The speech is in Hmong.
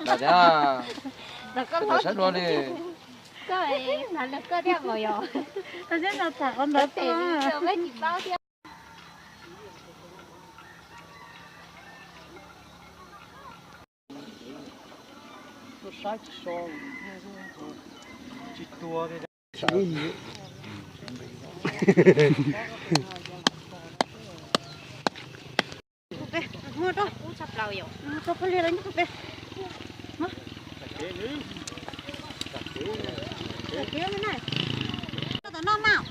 Los thiab, los sab dua li. Saib tsis so, tsis tuag li. Tus pem, muag rau, ub tshaj plaws yom, muag rau pab liag los nyob tus pem. Tom no mas.